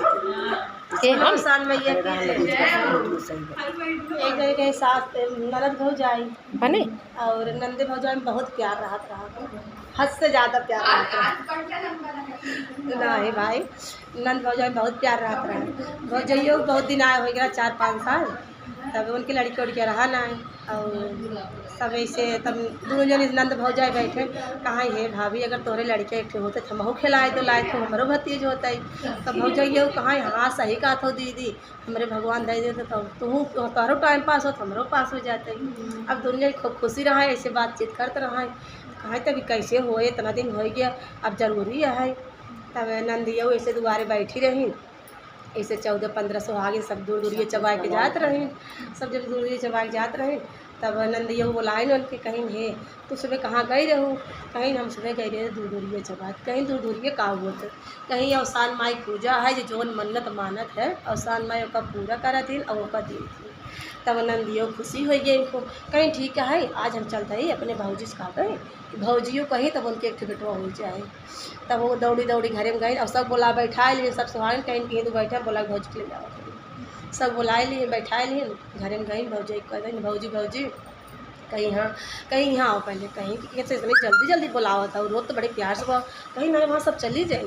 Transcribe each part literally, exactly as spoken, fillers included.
के हम अवसान मैया की जय। एक जगह के सास, ननद भौजाई बने। और नंद भौजाई में बहुत प्यार रहत रहा, हद से ज्यादा प्यार रहत रहा। नहीं भाई, नंद भौजाई में बहुत प्यार रहत रहा। भौजइयो बहुत दिन आए हो गया, चार पाँच साल, तब उनके लड़के उड़के रहा ना। और सब ऐसे तब दोनों जने नंद भौजाई बैठे, कहा, "हे भाभी, अगर तोरे लड़के एक ठे होते तो हमहू खिलाए तो लाए, तो हमरो भतीज होता है।" तब भौजइयो कहा, "हाँ, सही कहत हो दीदी, हमरे भगवान दे देते तो तुहू, तोहरो टाइम पास होत, हमरो पास हो जाते।" अब दोनों जने खूब खुशी रहा, ऐसे बातचीत करत रहा। कहा, "तभी कैसे होए, इतना दिन हो गया, अब जरूरी है।" तब नंदियो ऐसे दुआरे बैठी रही, ऐसे चौदह पन्द्रह सुहागिन सब दूर दूरिये चबाए के जात रही। सब जब दूर दूरिये चबाए के जात रही, तब नंदियो बोलाइन उनके, कहिन, "हे, तू सुबह कहाँ गई रहू?" कहिन, "हम सुबह गई रहे दूर दूरिये चबाए।" कहिन, "दूर दूरिये का होत?" कहिन, "अवसान माई पूजा है, जो जौन मन्नत मानत है, अवसान माई ओका पूरा करत हिन और ओका देत हिन।" तब नंदियो खुशी हो गई इनको, कहिन, "ठीक है, आज हम चलते ही अपने भौजी से कहते हैं।" भौजियो कही तब उनके एक ठे बेटवा हो जाए। तब वो दौड़ी दौड़ी घरे में गई और सब बोला बैठाए लिए, सब सुहागिन कहिन कि "तू बैठा, बोला भौजी के ले जाओ।" सब बोलाए लिए, बैठाए लिए, घरे में गई, भौजी कह दें, "भौजी, भौजी।" कहीं, "हाँ।" कहीं, "यहाँ आओ पहले।" कहीं कि "कैसे इतनी जल्दी जल्दी बोलावत है, रोज तो बड़े प्यार से बोला।" कहीं, "नहीं, वहाँ सब चली जाए।"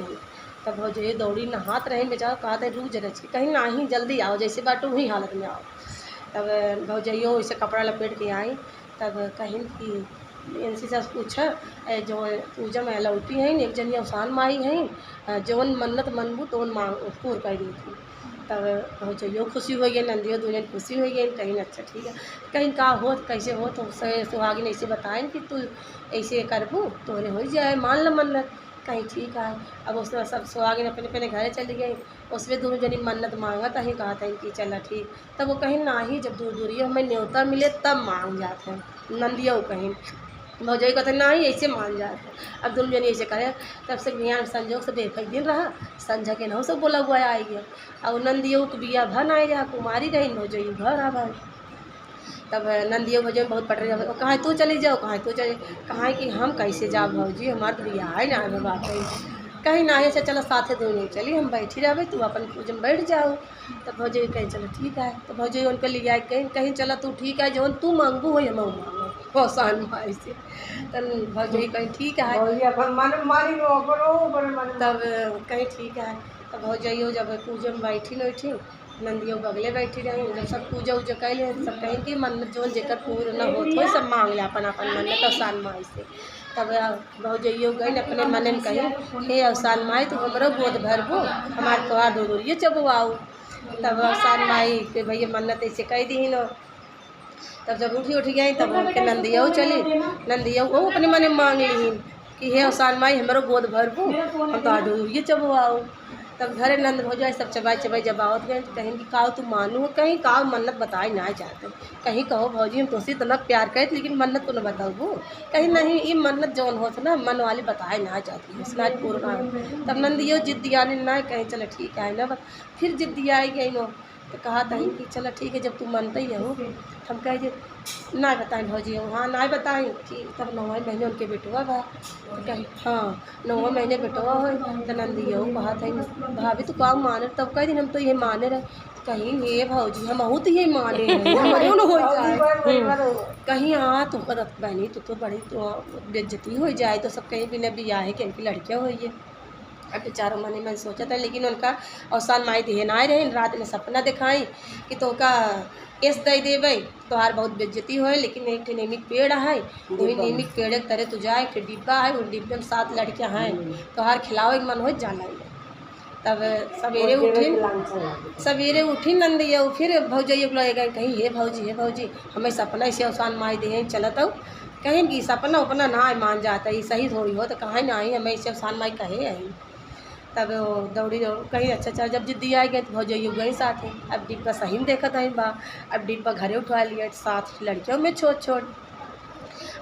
तब भौजी दौड़ी नहात रही, बेचारा कहत है, "रुक जरा।" कहीं, "नहीं, जल्दी आओ, जैसे बाटू वही हालत में आओ।" तब भौजइयो वैसे कपड़ा लपेट के आई, तब कहिन कि इनसे सब पूछा, "ए, जो पूजा में लौटी हैं, एक जनी अवसान माई हैं, अ, जौन मन्नत मनबू, तौन मांग, पूर कर देती।" तब भौजइयो खुशी हो गई, नंदियो दोनों खुशी हो गई, कहिन, "अच्छा, ठीक है।" कहिन, "का होत, कैसे होत?" तो से सुहागिन ऐसे बताइन कि "तू ऐसे करबू, तोहरे हो जाए, मान ल मन्नत।" कहिन, "ठीक है।" अब उसमें सब सुहागिन अपने अपने घरे चली गई। उसमें दोनों जनी मन्नत मांगत अही, कहत हैं कि "चला ठीक।" तब वो कहिन, "नाही, जब दूर दूरिये हमें न्योता मिले तब मांग जात है।" नंदियो कहिन, भौजाई कहते, "नाही, ऐसे मान जात है।" अब दोनों जनी ऐसे कहे, तब से बिहान संजोग से बेफक दिन रहा, संझा के नौ से बोला हुआ आई गया। और नंदियो के बिया भन आए रहा, कुमारी रही, भौजाई घर आ भाई। तब नंदियो भौजाई बहुत पट रही, "कहाँ तू चली जाओ, कहाँ तू चली, कहाँ कि हम कैसे जाब भौजी, हमार तो बियाह है ना, अभी बात है।" कहीं ना, "ऐसे चलो साथे दोनों चली, हम बैठी रहबे, तू अपन पूजा में बैठ जाओ।" तब भौजी कहीं, "चलो ठीक है।" तो भौजी उनके लिए आए, कहीं, कहीं, "चलो तू ठीक है, जौन तू मांगबू वही हम मांगब, अवसान माई से।" तब भौजी कहीं, "ठीक है।" भौजी अपन मन मानी, वो अपन, वो अपन मन तब कहीं, "ठीक है।" तब भौजाइयो जब पूजा में बैठी, बैठी, नंदियो बगले बैठी रही। जब सब पूजा उजा कैले, सब कहें कि मन्नत जौन जेकर पूर्ण न होत होई, सब मांग ले अपन अपन मन्नत अवसान माई से। तब भौजइयो गई अपने मने में कही, "हे अवसान माई, तू हमरो गोद भरबू, हमार तोहार दो डोरिये चबवाऊ।" तब अवसान माई के भैया मन्नत ऐसे कह दी न। तब जब उठी उठी गई, तब उनके नंदियो चली, नंदियो वो अपने मने में मांग ली कि "हे अवसान माई, हमरो गोद भरबू, हम तोहार डोरिये चबवाऊ।" तब घरे नंद भौजाई सब चबाई चबाई जब आवत गए, तो कहें कि "काव तू मानू हो?" कहीं, "काव मन्नत बताए ना जाते।" कहीं, "कहो भौजी, हम तोसे इतना प्यार करत, लेकिन मन्नत तो न बताबू।" कहीं, "नहीं, ये मन्नत जौन होत ना, मन वाली बताए ना जाती, उसना पूर्ण।" तब नंदियो जिद दियाने ना, कहीं, "चलो ठीक है ना।" फिर जिद दियाई गई नो, तो कहत हैं कि "चलो ठीक है, जब तू मनते ही हो।" हम कहे जे "ना बताई भौजी हो, हाँ ना बताई।" कि तब नौवा महीने उनके बेटवा बा, तो कही "हाँ, नौवा महीने बेटवा हो।" तो नंदियो कहत हैं, "भाभी तू का माने?" तब कह दिन "हम तो ये माने रहे।" कहीं "हे भौजी, हमहू तो ये माने रहे, हमरे न हो जाए।" कहीं "हाँ, तो कहत बहनी, तू तो बड़ी तो बेइज्जती हो जाए।" तो सब कहीं "बिना बियाहे के इनकी लड़कियाँ होइए।" अब बेचारो मने मन सोचत है, लेकिन उनका अवसान माई देहे ना रहे। रात में सपना दिखाई कि "तोका केस दे देबे, तोहार बहुत बेइज्जती होए, लेकिन एक ठे नीमी के पेड़ है, वही नीमी के पेड़ के तरे तू जाए, एक ठे डिब्बा है, उन डिब्बे में सात लड़कियां हैं, तोहार खिलावे के मन होए, जा लाई।" तब सवेरे उठिन, सवेरे उठिन नंदिया, फिर भौजइया बुलाए गए, कहीं "हे भौजी, हे भौजी, हमें सपना ऐसे अवसान माई देहे, चलत हो।" कहीं कि "सपना उपना ना मान जाता, ये सही थोड़ी हो।" तो कहा "नहीं, हमें ऐसे अवसान माई कहे है।" तब वो दौड़ी दौड़ कहीं "अच्छा, अच्छा।" जब जिद्दी आ गए तो भौजइयो गई साथ ही। अब डिब्बा सही में देखत है बा, अब डिब्बा घरे उठवा लिया, सात लड़कियों में छोट छोट।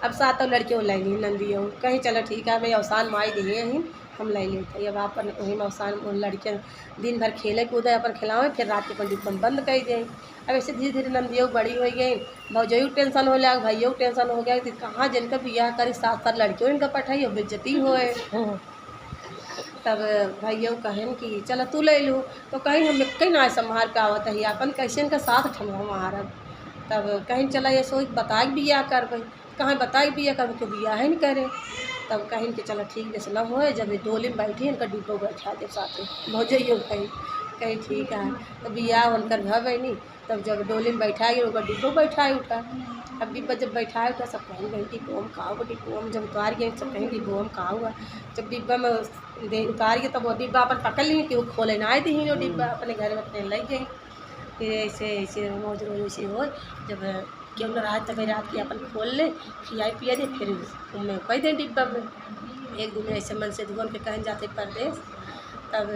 अब सातों लड़कियों लाई ली नंदियो, कहीं "चलो ठीक है, हमें अवसान माई दिए ही, हम लाई लेते हैं।" अब अपन वही में अवसान, वो लड़कियाँ दिन भर खेले कूदे, अपन खिलावे, फिर रात के अपन डिब्बा में बंद कर दे। अब ऐसे धीरे धीरे नंदियो बड़ी हो गई, भौजइयो टेंशन हो लगा, भैया टेंशन हो गया कि कहाँ जिनका बियाह करी, सात सात लड़कियों इनका पठाई, अब बेइज्जती होए। तब भइयो कहेन कि चला तू ले लू, तो कहीं हम एक ना संभार के आवत ही, अपन कैसे इनका साथ ठमवा मारब। तब कहीं चला ये सोच बताइ के बियाह करबे, कहाँ बताइ के बियाह करबे, क्यों बियाह ही नहीं करे। तब कहीं कि चला ठीक जैसे न होए, जब ये डोली में बैठी इनका डिब्बा बैठा दे साथे, भौजइयो कहीं, कहीं ठीक है। तो बियाह उनकर भवे नहीं, तब जब डोली में बैठाइ गए, ओकर डिब्बो बैठाइ उठा। अब डिब्बा जब बैठाइ उठा, सब कहीं गए, "डिब्बो में का हुआ, डिब्बो में?" जब उतार गए, सब कहीं, "डिब्बो में का हुआ?" जब डिब्बा में दे, उतार गए, तब वो डिब्बा अपन पकड़ ली कि वो खोले ना आए थे, वो डिब्बा हम्म। अपने घर में अपने ले गए। फिर ऐसे, ऐसे रोज, रोज ऐसे हो, जब केहू न रहा, तब रात के अपन खोल ले, खियाई पिया दे, फिर उनमें कह दे डिब्बा में। एक दिन ऐसे मनसेधुवन के कहन जाते परदेस, तब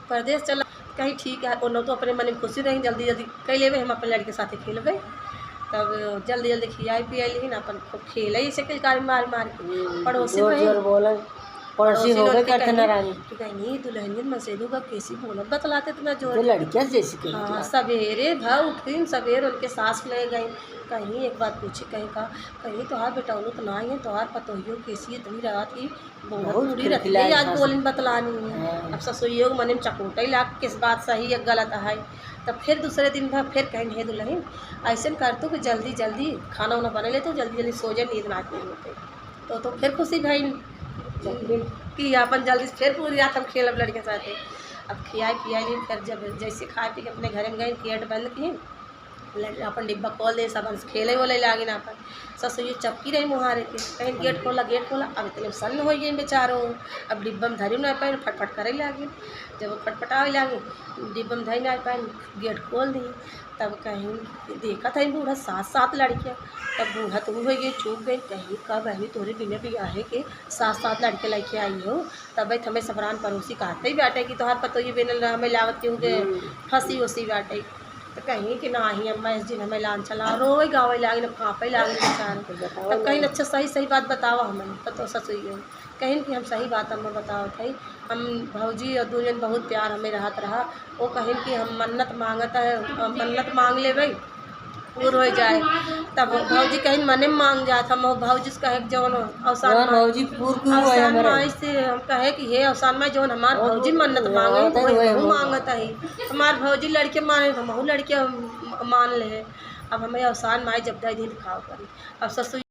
परदेस चला, कहीं ठीक है, उन्हों तो अपने मन में खुशी रही, जल्दी जल्दी कह लेबे, हम अपने लड़के साथे खेलबे। तब जल्दी जल्दी खियाई पियाई लेकिन अपन खूब खेले, ऐसे किलकारी मार मार के। हम्म, पड़ोसी जोर रही। जोर बोले, पड़ोसी पड़ोसी हो लोग गए के करते कहीं, नारानी। कि कहीं दुल्हनियन मनसेधु का कैसी बोलत बतलाते इतना जोर। तो लड़कियां जैसी कही हाँ, तो। सवेरे भा उठिन, सवेरे उनके सास ले गई, कहीं एक बात पूछी, कहीं का, कहीं तोहार बेटौनो तो ना आई है, तोहार पतोहियो कैसी इतनी रात की बहुत बहुत बुरी रखी खिलखिलाए है, आज खास। बोलिन बतलानी है। हाँ। अब ससुरियो के मने में चकोटे लाग, किस बात सही है, गलत है। तब फिर दूसरे दिन भा फिर कहीं, "हे दुल्हन, ऐसे कर तू कि जल्दी जल्दी खाना वाना बना ले, तो जल्दी जल्दी सो जाए, नींद ना आए होते।" तो, तो फिर खुशी भई कि अपन जल्दी से फिर पूरी रात हम खेलब लड़के साथे। अब खियाई पियाई ली, फिर जब जैसे खाए पी के अपने घर में गई, गेट बंद की, लड़-, अपन डिब्बा खोल दे, सब हंस खेले वोले लागिन अपन। ससुरी चपकी रही मुहारे के, कहीं, "गेट खोला, गेट खोला।" अब इतने सन्न हो गए बेचारो, अब डिब्बा में धरी ना पाए, फटफट करे लागिन। जब वो फटफटावे लागिन, डिब्बा में धरी ना पाए, गेट खोल दी। तब कहीं देखत है बूढ़ा सात सात लड़कियाँ, तब बूढ़ा तो हो गए, चूक गए, कहीं, "कब अही तोरे बिना बियाहे के सात सात लड़के लेके आई हो?" तब हमें सबरान पड़ोसी कहते ही बाटे कि तोहार पतोही बेनल रह, हमें लावत के हो गए, हम्म। फंसी उसी बाटे। तो कहीं कि नाही अम्मा, इस दिन हमें लान चला, रोवे गावे लागिन, अब कांपे लागिन बेचारे। तो बताओ तब कहीं ना। अच्छा सही सही बात बतावा हमें, पतो ससुई हो। कहीं कि हम सही बात अम्मा बतावत है, हम भौजी और दुनियन बहुत प्यार हमें रहत रहा। वो कहीं कि हम मन्नत मांगत है, मन्नत मांग लेबे, पूर हो जाए। तब भौजी कहीं मने मांग जात, हम भौजी से कहे कि जौन अवसान जौन माई, भौजी पूर की हुआ है अवसान हमारे। माई से हम कहे कि हे अवसान माई, जौन हमार और भौजी मन्नत वो मांगे, होता है, वही वही हमहू होता है। मांगत है। हमार भौजी लड़के माने, तो हमहू लड़के मान ले। अब हमें अवसान माई जब दे दिन खाओ करी। अब ससुर